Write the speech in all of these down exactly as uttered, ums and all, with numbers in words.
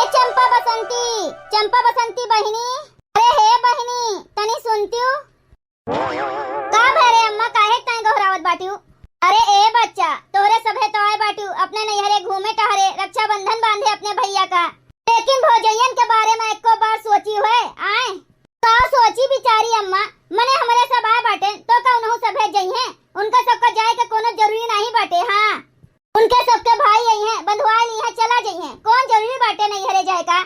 चंपा बसंती, चंपा बसंती बहिनी, अरे हे बहिनी, तनी सुनतिउ? का भय रे अम्मा, काहे ताई गोहरावत बाटिउ? अरे ए बच्चा, तोहरे सभे तो आए बाटिउ अपने नैहरे घूमे टहरे, रक्षाबंधन बांधे अपने भैया का, लेकिन भौजैयन के बारे में एको बार सोची होए आए? का सोची बिचारी अम्मा, मने हमरे सब आए बाटे तो का उनहु सभे जइहें? उनका सबका जाए के कोनो जरूरी नाहीं बाटे। हाँ, उनके सबके भाई अइहें, बंधुआई लिहें, चला जइहें, कौन जरूरी बाटे नैहरे जाए का?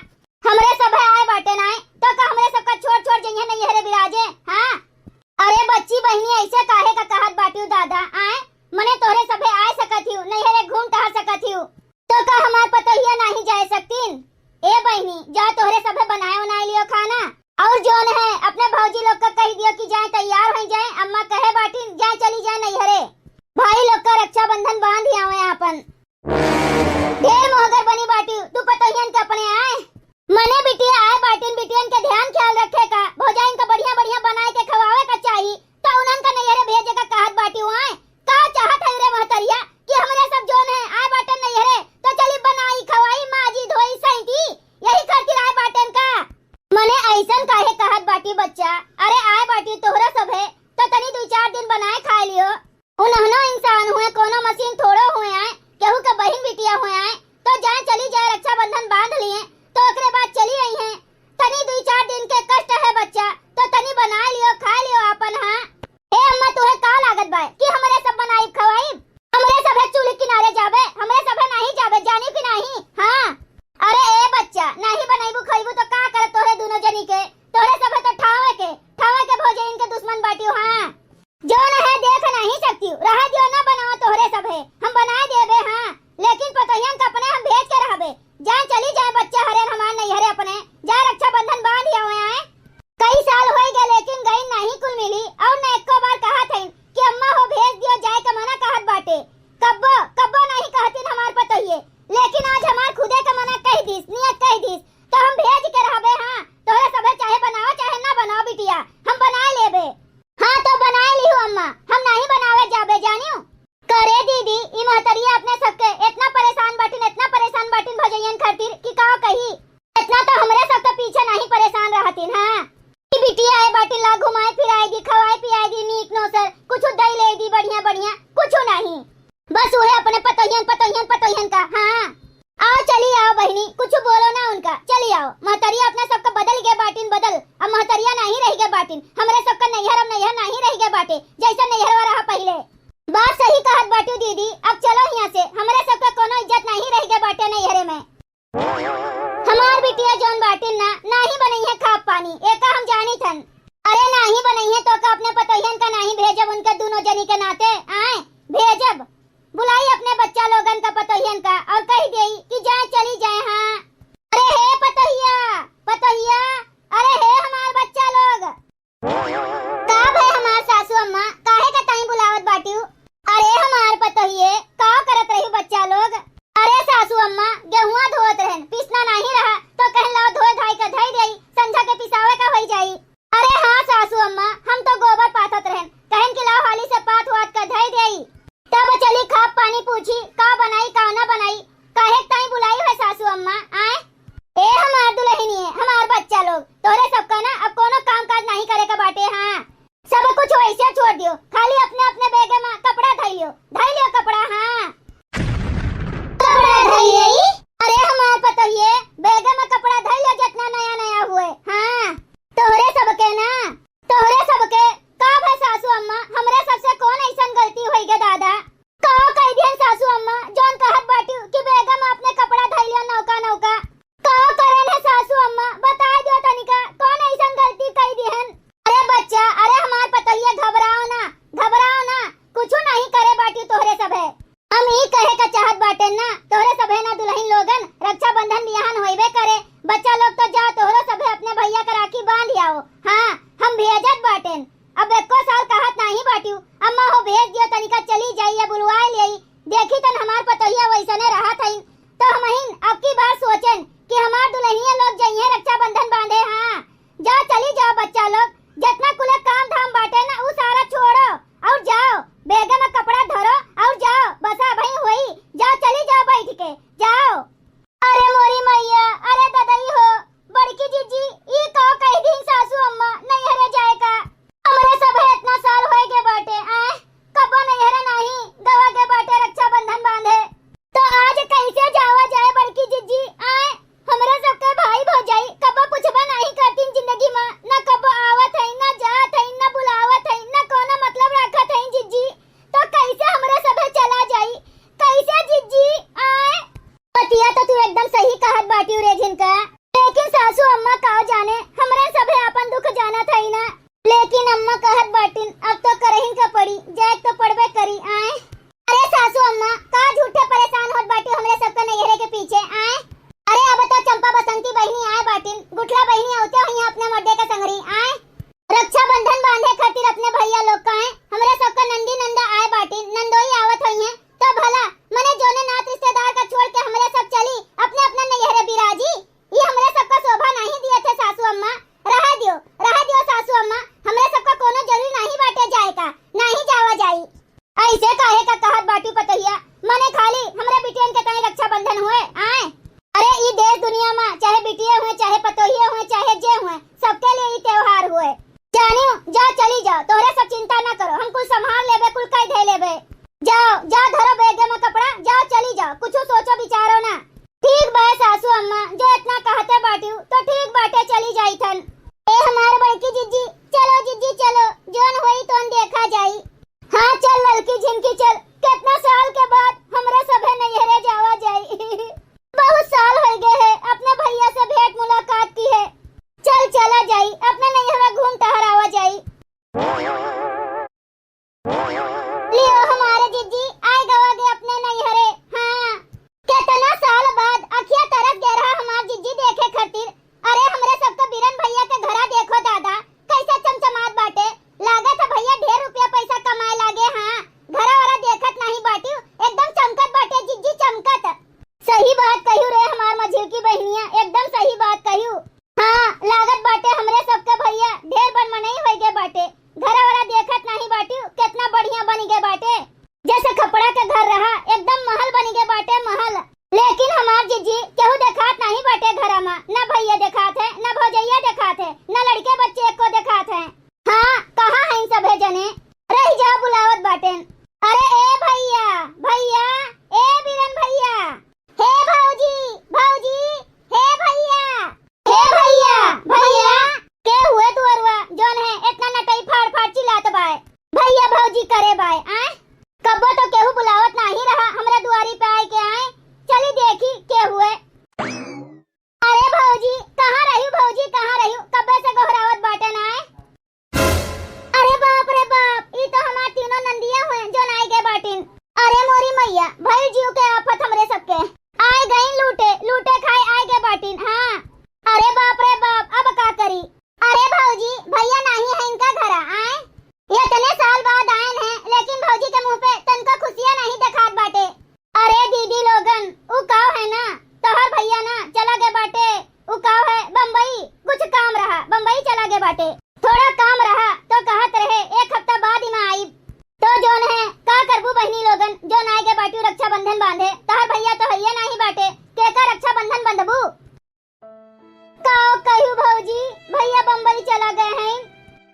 हमरे सभे आए बाटे नाय, तो का हमरे सबका छोड़ छोड़ जइहें नैहरे बिराजे? हाँ? अरे बच्ची बहिनी, ऐसे काहे का कहत बाटिउ दादा? आए, मने तोहरे सभे आए सकत हिउ, नैहरे घूम टहर सकत हिउ, तो का हमार पतोहिया नाहीं जाए सकतीन? ए बहिनी, जा तोहरे सभे बनाए उनाए लियो खाना, और जौन है अपने भौजी लोग का कहि दियो कि जाए तैयार होइ जाए, अम्मा कहे बाटिन जाए चली जाए नैहरे, भाई लोग का रक्षाबंधन बांध आवै आपन। ढेर मोहगर बनी बाटिउ तू पतोहियन के अपने आए। मने बिटिया आए बाटिन, बिटियन के ध्यान ख्याल रखे का, भौजाइन का बढ़िया बढ़िया बनाए के खवावे का चाही, तो उन्हन का नैहरे भेजे का कहत बाटिउ आए। का चाहत है रे महतरिया कि हमरे सब जौन है आए बाटन नैहरे तो चली बनाई खवाई माजी धोई सैती, यही खातिर आए बाटन का? मने ऐसन काहे कहत बाटी बच्चा? अरे आए बाटी तोहरा सभे तो तनी दुइ चार दिन बनाए खाए लियो। उन्हनो इंसान हुए, कोनो मशीन थोड़ो हुए आए, केहू के बहिन बिटिया हुए आए, तो जाए चली जाए रक्षाबंधन बांध लिए, तो ओकरे बाद चली अइहें। तनी दुइ चार दिन के कष्ट है बच्चा, तो तनी बनाए लियो, खाए लियो आपन। हाँ ए अम्मा, तुहे का लागत बा कि हमरे सब बनाइब खवाइब? हमरे सभे चूल्हे किनारे जाबे, हमरे सभे नाहीं जाबे, जानी कि नाहीं? हाँ। अरे ए बच्चा, नाहीं बनइबू खइबू तो का करब तोहरे दुनो जनी के? तोहरे सभे तो ठावे के, ठावे के भौजइन के दुश्मन बाटिउ। हाँ। जौन है देख नाहीं सकतिउ, रहे दियो ना बनाओ तोहरे सभे, हम बनाए देबे, हाँ, लेकिन पतोहियन का अपने हम भेज के रहबे। जाए चली जाए बच्चा हरेन हमार नैहरे अपने, जाए रक्षाबंधन बांध आवै आए। कई साल होइ गए लेकिन गइन नाहीं कुल मिली, और न एको बार कहत हइन कि अम्मा हो भेज दियो जाए के मना कहत बाटे। कब्बो, कब्बो नाहीं कहतिन हमार पतोहिए, लेकिन आज हमार खुदे के मना कहि दिस, नियत कहि दिस, तो हम भेज के रहबे। हाँ, तोहरे सभे चाहे बनाओ चाहे ना बनाओ बिटिया, हम बनाए लेबे। हाँ, तो बनाए लिहू अम्मा, हम नाहीं बनावे जाबे, जानियो। करे दीदी, ई महतरिया अपने सबके एतना परेशान बाटिन, एतना परेशान बाटिन भौजइयन खातिर कि का कही। एतना तो हमरे सबके पीछे नाहीं परेशान रहतिन। हाँ, ई बिटिया आए बाटिन, ला घुमाए फिराए दी, खवाए पियाए दी, नीक नोसर, कुछु दई ले दी बढ़िया बढ़िया, कुछु नाहीं। बस उहे अपने पतोहियन, पतोहियन, पतोहियन का। हाँ। आओ, चली आओ बहिनी, कुछ बोलो ना उनका, चली आओ। महतरिया अपना सबका बदल गए बाटिन, बदल। अब महतरिया नाहीं रहि गए बाटिन, हमरे सबका नैहर अब नैहर नाहीं रहि गए बाटे, जैसा नैहरवा रहा पहिले। बात सही कहत बाटू दीदी, अब चलो हियाँ से, हमरे सबका कोनो इज्जत नाहीं रहि गए बाटे नैहरे में। हमार बिटिया जौन बाटिन ना, नाहीं बनइहे खाब पानी, एका हम जानित हन। अरे नाहीं बनइहे तो का अपने पतोहियन का नाहीं भेजब उनके दुनो जनी के नाते, आए भेजब। बुलाई अपने बच्चा लोगन का, पतोहियन का, और कहि देई कि जाए चली जाए। हाँ। अरे हे पतोहिया, पतोहिया, अरे हे हमार बच्चा लोग। का भय हमार सासू अम्मा, काहे का ताई बुलावत बाटिउ? अरे हमार पतोहिए, का करत रही बच्चा लोग? अरे सासू अम्मा, गेहुआ धोत रहन, पिसना नाहीं रहा, तो कहन लाओ धोए धाई का धई देई, संझा के पिसावे का होई जाई। अरे हाँ सासू अम्मा, हम तो गोबर पाथत रहन, कहन कि लाओ हाली से पाथ वाथ का धई देई, तब चली खाब पानी पूछी, का बनाई का ना बनाई, काहे ताई बुलाई है सासू अम्मा, आए? ए हमार दुलहिनिए, हमार बच्चा लोग, तोहरे सबका ना अब कोनो काम काज नाहीं करे का बाटे। हाँ, सब कुछ वैसे छोड़ दियो, खाली अपने अपने बैगे में कपड़ा धई लियो, धई लियो कपड़ा। हाँ, कपड़ा धई लियो। अरे हमार पतोहिए, बैगे में कपड़ा धई लियो, जितना नया नया हुए। हाँ, तोहरे सबके ना, तोहरे सबके। का भय सासू अम्मा, हमरे सबसे कौन ऐसन गलती होई गे दादा? का कह दिहन सासू अम्मा, जौन कहत बाटिउ कि बैगे में अपने कपड़ा धई लियो नौका नौका? का करेन है सासू अम्मा, बताए दियो तनिका, कौन ऐसन गलती कह दिहन? अरे बच्चा, अरे हमार पतोहिया, घबराओ ना, घबराओ ना, कुछु नाहीं करे बाटिउ तोहरे सभे। हम ई कहे का चाहत बाटेन ना, तोहरे सभे ना दुलहिन लोगन, रक्षाबंधन बियाहन होइबे करे, बच्चा लोग तो जा, तोहरो सभे अपने भैया का राखी बांध आओ। हाँ, हम भेजत बाटेन। अब एको साल कहत नाहीं बाटिउ, अम्मा हो भेज दियो, तनिका चली जाई या बुलवाए लेई। देखी तन हमार पतोहिया वैसने रहत हईन, तो हमहिन अब की बार सोचेन कि हमार दुलहिनिया लोग जइहें रक्षाबंधन बांधे। हाँ, जाओ, चली जाओ बच्चा लोग, जितना कुले काम धाम बाटे ना, उ सारा छोड़ो और जाओ, बैगे में कपड़ा धरो और जाओ, बसा भई होई, जाओ, चली जाओ बैठ के, जाओ। अरे मोरी मैया, अरे तो तू एकदम सही कहत बाटिउ रे झिनका। लेकिन सासू अम्मा का जाने, हमरे सभे आपन दुख जानत हई ना। लेकिन अम्मा कहत बाटिन, अब तो करहिन का पड़ी, जाए तो पड़बे करी, आए। अरे सासू अम्मा, का झूठे परेशान होत बाटिउ हमरे सबके नैहरे के पीछे, आए? अरे अब तो चंपा बसंती बहिनी आए बाटिन, गुठला बहिनी आवते हुई अपने मर्दे के संगरी, आए। रक्षाबंधन बांधे खातिर अपने भैया लोग का आए, हमरे सबका नंदी नंदा आए बाटिन, नंदोई आवत हुई हैं, तो भला मने जोने नात रिश्तेदार का छोड़ के हमरे सब चली अपने अपने नैहरे बिराजी। ई हमरे सबका शोभा नहीं दिए थे सासू अम्मा, रहा दियो, रहा दियो सासू अम्मा, हमरे सबका कोनो जरूरी नहीं बाटे जाए का, नहीं जावा जाई। ऐसे काहे का कहत बाटू पतोहिया? मने खाली हमरे बिटियन के ताई रक्षाबंधन हुए, आए? अरे ई देश दुनिया मा चाहे बिटिये हुए, चाहे पतोहिये हुए, चाहे जे हुए, सबके लिए ई त्योहार हुए। जानियो, जा चली जाओ, तोहरे सब चिंता ना करो, हम कुल संभाल लेबे, कुल कह धे लेबे। जाओ, जा धरो बैगे मा कपड़ा, जाओ चली जाओ, कुछ सोचो विचारो ना। ठीक बा सासू अम्मा, जो इतना कहते बाटियो तो ठीक बाटे, चली जाई थन। ए हमार बड़की जिज्जी, चलो जिज्जी चलो, जोन होई तोन देखा जाई। हाँ चल ललकी झिनकी चल, कितना साल के बाद हमरे सभे नैहरे जावा जाई। बहुत साल हो गए है अपने भैया से भेंट मुलाकात की है। चल चला जाई, अपने नैहरे घूम टहरावा जाई। लियो हमारे जिज्जी, आए गवा गे अपने नैहरे। हाँ, कितना साल बाद अखिया तरस गए रहा हमार जिज्जी देखे खातिर। अरे हमरे सबके बीरन भैया के घरा देखो दादा, कैसे चमचमात बाटे। लागत है भैया ढेर रुपया पैसा कमाए लागे। हाँ, घरा वाला देखत नहीं बाटियो, एकदम चमकत बाटे जिज्जी चमकत। सही बात कहियो रे हमार मझिलकी बहनिया, एकदम सही बात कहियो। हाँ, लागत बाटे हमरे सबके भैया ढेर बड़ मनई होई गए बाटे। घरा वाला देखत नहीं बाटियो, कितना बढ़िया बनी गए बाटे। जैसे खपड़ा के घर रहा, एकदम महल बनी गए बाटे, महल। लेकिन हमार जिज्जी केहू देखात नहीं बाटे घरा मा, न भैया देखात है, न भौजैया देखात है, न लड़के बच्चे को देखात है। हाँ, कहाँ हैं सभे जने? रह जा बुलावत बाटेन। अरे ए भैया, भैया, ए बीरन भैया, हे भौजी, भौजी, हे भैया, हे भैया, भैया, के हुए दुअरुआ, जोन है इतना नटई फाड़ फाड़ चिल्लात बाय, भैया भौजी करे बाय, आय? कब्बो तो केहू बुलावत नाही रहा, हमरा दुआरी पे आए के आए, चली देखी के हुए। अरे भौजी, कहाँ रह्यू भौजी, कहाँ रह्यू? कब्बे से गोहरावत बाटे ना आए। अरे बाप रे बाप, ई तो हमार तीनों नंदिया हुए जो नाई गए बाटिन। अरे मोरी मैया, भइल जीव के आफत हमरे सबके। आए गईन लूटे, लूटे खाए आए गए बाटिन। हाँ। अरे बाप रे बाप, अब का करी? अरे भौजी, भैया नाही है इनका घरा, आए? ये इतने साल बाद आयन हैं, लेकिन भौजी के मुंह पे तनको खुशियां नहीं देखात बाटे। अरे दीदी लोगन, उ काव है ना, तोहर भैया ना चला गए बाटे, उ काव है बम्बई, कुछ काम रहा, बम्बई चला गए बाटे। थोड़ा काम रहा तो कहत रहे एक हफ्ता बाद ही मैं आइब। तो जोन है, का करबू बहिनी लोगन, जोन आए गए बाटू रक्षाबंधन बांधे, तोहर भैया तो हइये नाही बाटे, केकर रक्षाबंधन बंधबू? का कहू भौजी, भैया बम्बई चला गए हैं,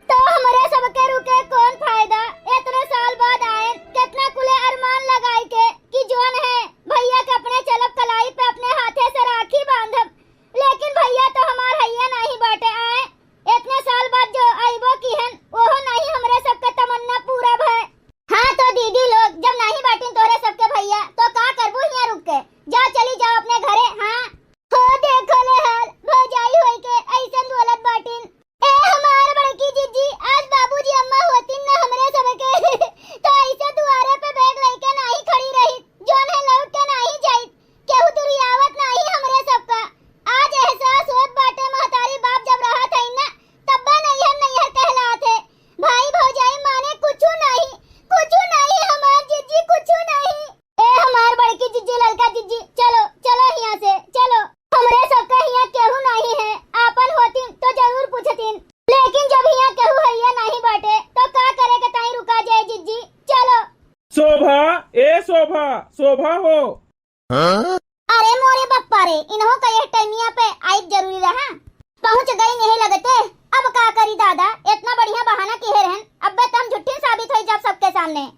तो हमरे सबके रुके कौन फायदा? इतने साल बाद आए, कितना कुले अरमान लगाई के कि जोन है भैया के अपने चलब कलाई पे अपने हाथे से राखी बांधब, लेकिन भैया तो हमार हइया नहीं बाटे आए। इतने साल बाद जो आइबो की हन, ओहो नहीं हमरे सबके तमन्ना पूरा भय। हाँ तो दीदी लोग, जब नहीं बाटिन तोहरे सबके भैया, तो का करबू हियां रुक के? जाओ, चली जाओ अपने घरे। हाँ। हो देखो ले हाल, भौजाई होई के ऐसन बोलत बाटिन। ए हमार बड़की जिज्जी, आज बाबूजी अम्मा होतिन न हमरे सबके, तो ऐसे दुआरे पे बैग लेके नाही खड़ी रही, जोन है लौट के नाही जाई, केहू दुरियावत नाही हमरे सबका। आज एहसास होत बाटे महतारी बाप जब रहत है न, तब्बे नैहर नैहर कहलात है। भाई भौजाई माने कुछु नाही, कुछु नाही हमार जिज्जी, कुछु नाही। ए हमार बड़की जिज्जी, ललका जिज्जी, चलो, चलो हियां से, चलो। हमरे सबका हियां केहू नाही है, आपन होतिन तो जरूर पूछतिन, लेकिन जब हियां केहू हइया नाही बाटे, तो का करे के ताई रुका जाए जिज्जी, चलो। शोभा, ए शोभा, शोभा हो। अरे मोरे बप्पा रे, इन्हों का यह टाइमिया पे आइब जरूरी रहा। पहुंच गई नहीं लगते, अब का करी दादा, इतना बढ़िया बहाना किहे रहन, अब्बे तो हम झुट्ठिन साबित होई जब सबके सामने।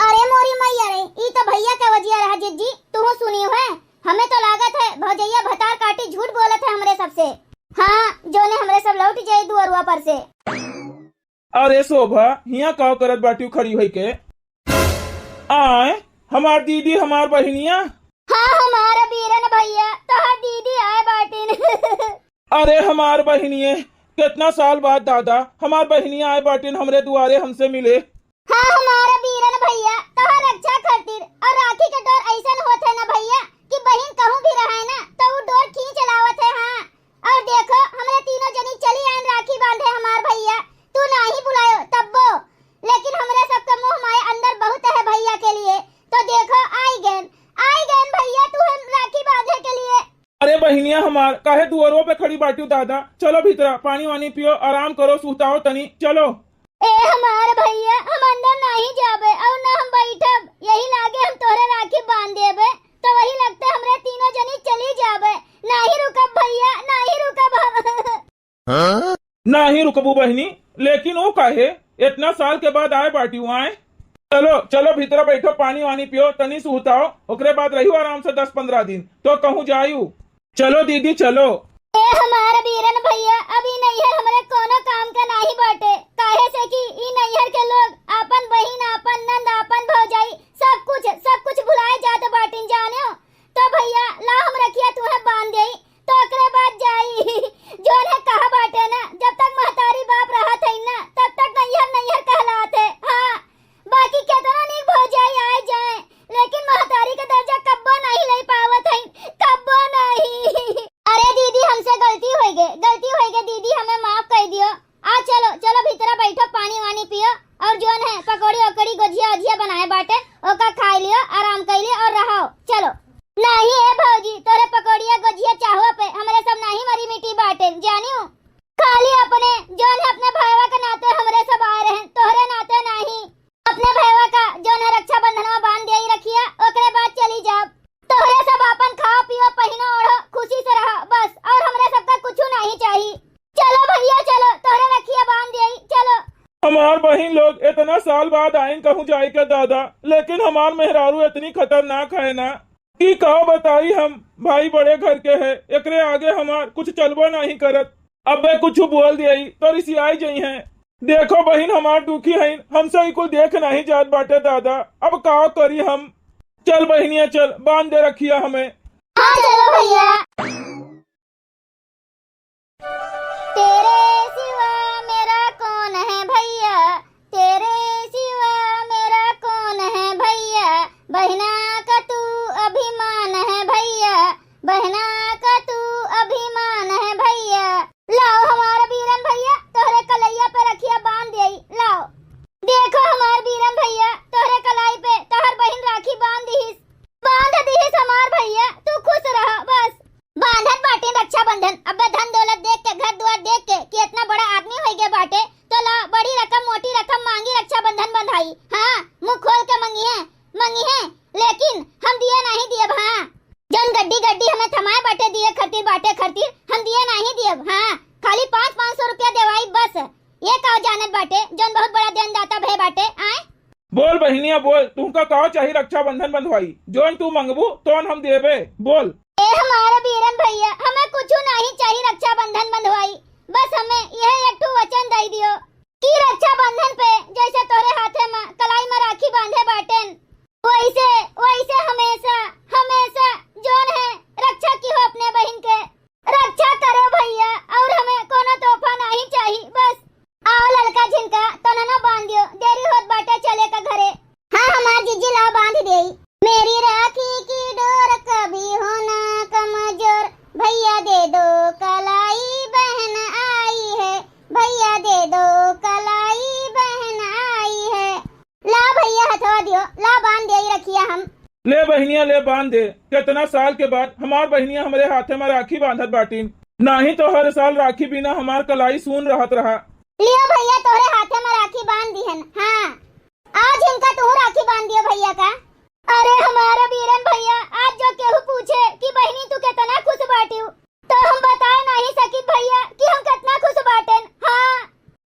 अरे मोरी मैया रे, ई तो भैया के वजिया रहा जिज्जी, तू सुनी है? हमें तो लागत है भौजैया भतार काटी झूठ बोलत है हमरे सबसे। हाँ, जोने हमरे सब लौट जाए दुअरुआ पर से। अरे शोभा, हियां का करत बाटियो खड़ी होई के? आए, हमार दीदी, हमार बहिनिया। हाँ, हमार अरे हमार बहिनिये, कितना साल बाद दादा, हमार बहिनिया आए बाटिन हमरे दुआरे हमसे मिले। हाँ, हमारे बीरन भैया, तोहर रक्षा खातिर। और राखी के डोर ऐसन होत है ना भैया, कि बहिन कहूँ भी रहे ना, तो उ डोर खींच लावत है। हाँ, और देखो, हमरे तीनों जनी चली आइन राखी बांधे हमार भैया, तू नाही बुलायो तब्बो, लेकिन हमरे सबके मोह माया अंदर बहुत है भैया के लिए। तो देखो, आई गएन, आई गएन भैया, तू हम राखी बांधे के लिए। अरे बहिनिया हमार, काहे दुअरवा पे खड़ी बाटिउ दादा? चलो भीतरा, पानी वानी पियो, आराम करो, सुताओ तनी, चलो। ए हमार भैया, हम अंदर नाही जाबे और ना हम बैठब, यही लागे हम तोहरे राखी बांध देबे, तो वही लगते हमरे तीनों जनी चली जाबे। नाही रुकब भैया, नाही रुकब हम। हाँ? नाही रुकबू बहिनी, लेकिन वो काहे? इतना साल के बाद आए बाटिउ, आए। चलो, चलो भीतरा बैठो, पानी वानी पियो, तनी सुताओ, ओकरे बाद रहियो आराम से दस पन्द्रह दिन, तो कहूँ जायू। चलो दीदी, चलो। ए हमार बीरन भैया, अब ई नैहर हमरे कोनो काम का नाही बाटे, काहे से कि ई नैहर के लोग आपन बहिन, आपन नंद, आपन भौजाई, सब कुछ, सब कुछ भुलाए जात बाटिन, जानेउ। तो भैया, ला हम रखिया तुहे बांध देई, तो ओकरे बाद जाई। जौन है कहा बाटे ना, जब तक महतारी बाप रहत है ना, तब तक नैहर नैहर कहलात है। हाँ, बाकी केतना नीक भौजाई आए जाए, लेकिन महतारी के दर्जा कब्बो नहीं ले पावत है, कब्बो नहीं। अरे दीदी, हमसे गलती होइ गए, गलती होइ गए दीदी, हमें माफ कर दियो। आ चलो, चलो भीतरा बैठो, पानी वानी पियो और जौन है पकौड़ी ओकड़ी, गोजिया ओजिया बनाए बाटे, ओका खाई लियो, आराम कर लियो और रहो। चलो। नहीं ए भौजी, तोरे पकौड़िया गोजिया चाहो पे हमरे सब नहीं मरी मिट्टी बाटे, जानियो। खाली अपने जौन है अपने भाईवा के नाते हमरे सब आए रहे, तोहरे नाते नहीं। अपने भाईवा का जौन है रक्षाबंधनवा बांध दिया रखिया, ओकरे बाद चली जाब। तोहरे सब आपन खाओ पियो, पहिनो ओढ़ो, खुशी से रहो बस, और हमरे सबका कुछ नहीं चाहिए। चलो भैया चलो, तोहरे रखिया बांध दिया, चलो। हमार बहिन लोग इतना साल बाद आइन कहूँ जाए के दादा, लेकिन हमार मेहरारू इतनी खतरनाक है ना कि का बताई हम, भाई बड़े घर के है, एकरे आगे हमार कुछ चलबो नहीं करत। अबे कुछ बोल दिया तो रिसियाई जइहैं। देखो बहिन, हमार दुखी हईन, हमसे ई कुल देख नहीं जात बाटे दादा, अब का करी हम। चल बहिनिया चल, बांध दे रखिया हमें। हाँ चलो भैया। तेरे सिवा मेरा कौन है भैया, तेरे सिवा मेरा कौन है भैया, बहिना का तू अभिमान है भैया, बहिना का तू अभिमान है भैया। लाओ हमार बीरन भैया, तोहरे कलैया पे रखिया बांध देई, लाओ। देखो हमार बीरन भैया, तोहरे कलाई पे तोहर बहिन राखी बांध दिहिस, बांध दिहिस हमार भैया, तू खुश रह बस। बांधत बाटिन रक्षाबंधन, अबे धन दौलत देख के, घर द्वार देख के कि इतना बड़ा आदमी होइ गए बाटे, तो ला बड़ी रकम, मोटी रकम मांगी रक्षाबंधन बंधाई। हाँ, मुंह खोल के मंगिहैं, मंगिहैं, लेकिन हम दिए नहीं दियब। हाँ, जौन गड्डी गड्डी हमें थमाए बाटे दिए खरतीर, बाटे खरतीर, हम दिए नहीं दियब। हाँ, खाली पाँच, पाँच सौ रुपया देवाई बस। ये का जानत बाटे, जौन बहुत बड़ा देनदाता भे बाटे, आए? बोल बहिनिया बोल, तुमका का चाही रक्षाबंधन बंधवाई? जौन तू मंगबू तौन हम देबे, बोल। ए हमारे बीरन भैया, हमें कुछ नहीं चाही रक्षाबंधन बंधवाई, बस हमें यह एक ठो वचन दई दियो कि रक्षाबंधन पे जैसे तोरे हाथे में कलाई में राखी बांधे बाटेन, वैसे, वैसे हमेशा, हमेशा जौन है रक्षा की हो अपने बहिन के, रक्षा करो भैया, और हमें कोनो तोहफा नहीं चाही, बस। आओ ललका झिनका, तननो बांध दियो, देरी होत बाटे चले का घरे। हाँ, हमार जीजी लाओ बांध देई। मेरी राखी की डोर कभी हो ना कमजोर, भैया दे दो कलाई बहन आई है, भैया दे दो कलाई बहन आई है। ला भैया हथवा दियो, ला बांध देई रखिया हम। ले बहिनिया, ले बांध दे। कितना साल के बाद हमार बहिनिया हमरे हाथे में राखी बांधत बाटिन। नाही तो हर साल राखी बिना हमार कलाई सून रहत रहा। लियो भैया, तोहरे हाथे में राखी बांध दिहन। हाँ, आज इनका तू राखी बांध दियो भैया का। अरे हमारा बीरन भैया, आज जो केहू पूछे कि बहिनी तू कितना खुश बाटिउ, तो हम बताए नहीं सकित भैया कि हम कितना खुश बाटेन। हाँ,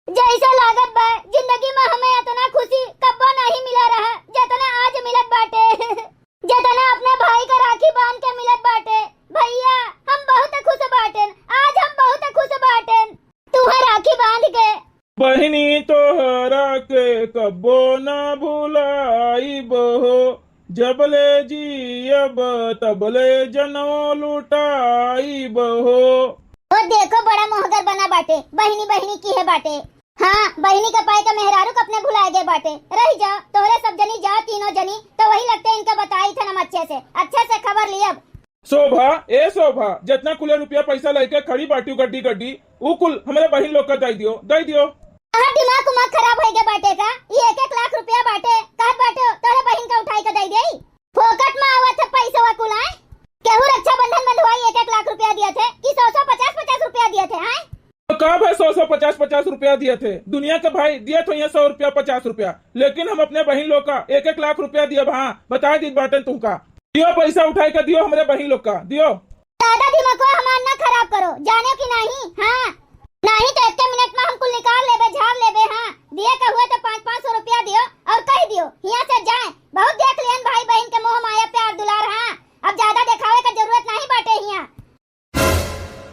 जैसे लागत बा जिंदगी में हमें इतना खुशी कब्बो नहीं मिला रहा, जितना आज मिलत बाटे। जितना अपने भाई का राखी बांध के मिलत बाटे। भैया, हम बहुत खुश बाटेन, आज हम बहुत खुश बाटेन। तू है राखी बांध के। बहिनी तोहरा के कब्बो ना भुलाइब हो, जबले जियब तबले जनमो लुटाइब हो। ओ देखो, बड़ा मोहगर बना बाटे, बहिनी बहिनी किहे बाटे। हाँ, बहिनी का पाए का मेहरारू का अपने भुलाए गए बाटे। रहि जाओ, तोहरे सब जनी जाओ, तीनों जनी, तो वही लगते इनका बताई थन हम अच्छे से, अच्छे से खबर लियब। शोभा, ए शोभा, जितना कुले रुपया पैसा लेके खड़ी बाटियो गड्डी गड्डी, उ कुल हमरे बहिन लोग का दई दियो, दई दियो। तोहर दिमाग उमाग खराब होई गए बाटे का? ई एक एक लाख रुपया बाटे, कहत बाटे तोहरे बहिन का उठाई के दई देई। फोकट में आवत है पैसवा कुल, आय? केहू रक्षाबंधन बंधवाई एक एक लाख रुपया दियत है कि सौ सौ पचास पचास रुपया दियत है, आय? तो का भाई, सौ सौ पचास पचास रुपया दियत है? दुनिया के भाई दियत होइहैं सौ रुपया, पचास रुपया, लेकिन हम अपने बहिन लोग का एक एक लाख रुपया दियब। हाँ, बताई दीत बाटन तुमका। दियो, पैसा उठाई के दियो हमरे बहिन लोग का, दियो। दादा, दिमागवा हमार ना खराब करो, जाने कि नहीं? हाँ, नहीं तो एक मिनट में हम कुल निकाल लेबे, झाड़ लेबे। हाँ, दिए का हुए तो पाँच पाँच सौ रुपया दियो और कह दियो हियाँ से जाए। बहुत देख लियन भाई बहिन के मोह माया प्यार दुलार। हाँ, अब ज्यादा देखावे का जरूरत नहीं बाटे हियाँ।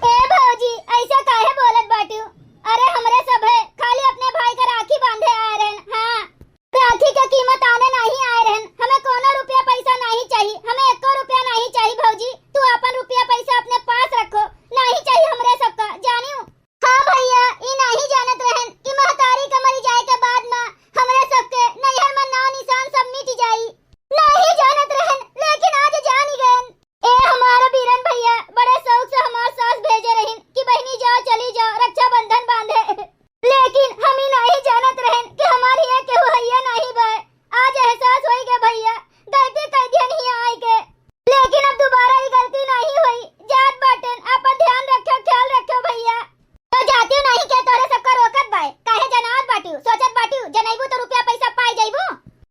ए भौजी, ऐसे काहे बोलत बाटियो? अरे हमरे सब है, खाली अपने भाई का राखी बांधे आए रहन। हाँ, राखी के कीमत आने नहीं आए रहन। हमें कोनो रुपया पैसा नहीं चाहिए, हमें एको रुपया नहीं चाहिए भौजी। तू अपन रुपया पैसा अपने पास रखो, नहीं चाहिए हमरे सबका, जानियो। हाँ भैया, ई नहीं जानत रहन कि महतारी के मरी जाए के बाद में हमरे सबके नैहर में नाव निशान सब मिट जाई। नहीं जानत रहन, लेकिन आज जान गयन। ए हमारा बीरन भैया, बड़े शौक से हमार सास भेजे रहिन कि बहिनी जाओ, चली जाओ, रक्षाबंधन बांधे। लेकिन हम ही नहीं जानत रहन कि हमार हियाँ केहू हैया नहीं बा। आज एहसास होई गए भैया, गलती कई दिहन हियाँ आई के। लेकिन अब दोबारा ई गलती नहीं होई। जात बाटेन, अपन ध्यान रखो, ख्याल रखो भैया। तो जातियो नहीं के तोहरे सबका रोकत बाय, काहे जनात बाटियो, सोचत बाटियो, जनैबू तो रुपया पैसा पाई जैबू।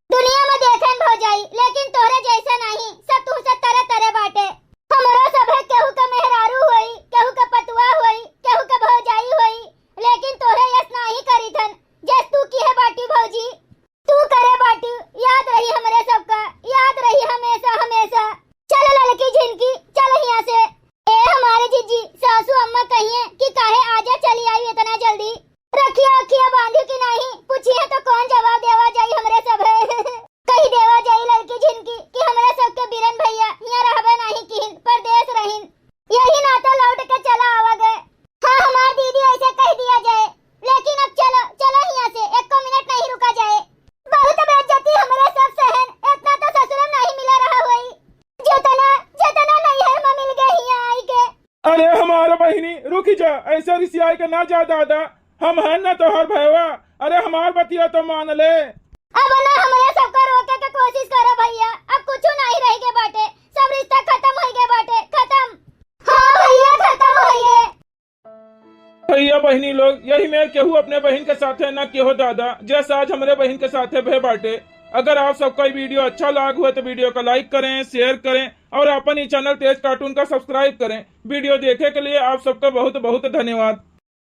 दुनिया में देखेन भौजाई, लेकिन तोहरे जैसे नहीं, सब तुहसे तरे तरे बाटे। हमरा सभे केहू के मेहरारू होई, केहू के पतुआ होई, केहू के भौजाई होई, लेकिन तोहरे यस नाही करीथन, जस तू किहे बाटी भौजी। तू करे बाटी, याद रही हमरे सबका, याद रही हमेशा, हमेशा। चल ललकी झिनकी, चल हियाँ से। ए हमारे जीजी, सासू अम्मा कहिए कि काहे आजा चली आई इतना जल्दी। रखिया अखिया बांधी कि नहीं, पूछिए तो कौन जवाब देवा जाई हमरे सब। कही देवा जाई ललकी झिनकी कि हमरे सबके बीरन भैया हियाँ रहबे नहीं किहिन, परदेस रहिन। यही नाते लौट के चला आवा गए। हाँ, हमार दीदी ऐसे कह दिया जाए, लेकिन अब चलो, चलो हियाँ से, एको मिनट नहीं रुका जाए। बहुत बेइज्जती हमरे सब सहन, इतना तो ससुरम नहीं मिला रहा होई, जितना, जितना नैहर में मिल गए हियाँ आई के। अरे हमार बहिनी, रुकी जा, ऐसे रिसियाई के ना जा दादा, हम हन ना तोहर भयवा। अरे हमार बतिया तो मान ले। अब ना हमरे सबका रोके के कोशिश करो भैया, अब कुछ नहीं रह गए बाटे, सब रिश्ता खत्म हो गए बाटे, खत्म। हाँ भैया, खत्म हो गए। भैया बहिनी लोग, यही में केहू अपने बहिन के साथे ना किहो दादा, जैसा आज हमरे बहिन के साथे भे बाटे। अगर आप सबका ई वीडियो अच्छा लाग हुआ तो वीडियो का like करें, share करें और अपन ई channel तेज cartoon का subscribe करें। वीडियो देखे के लिए आप सबका बहुत बहुत धन्यवाद।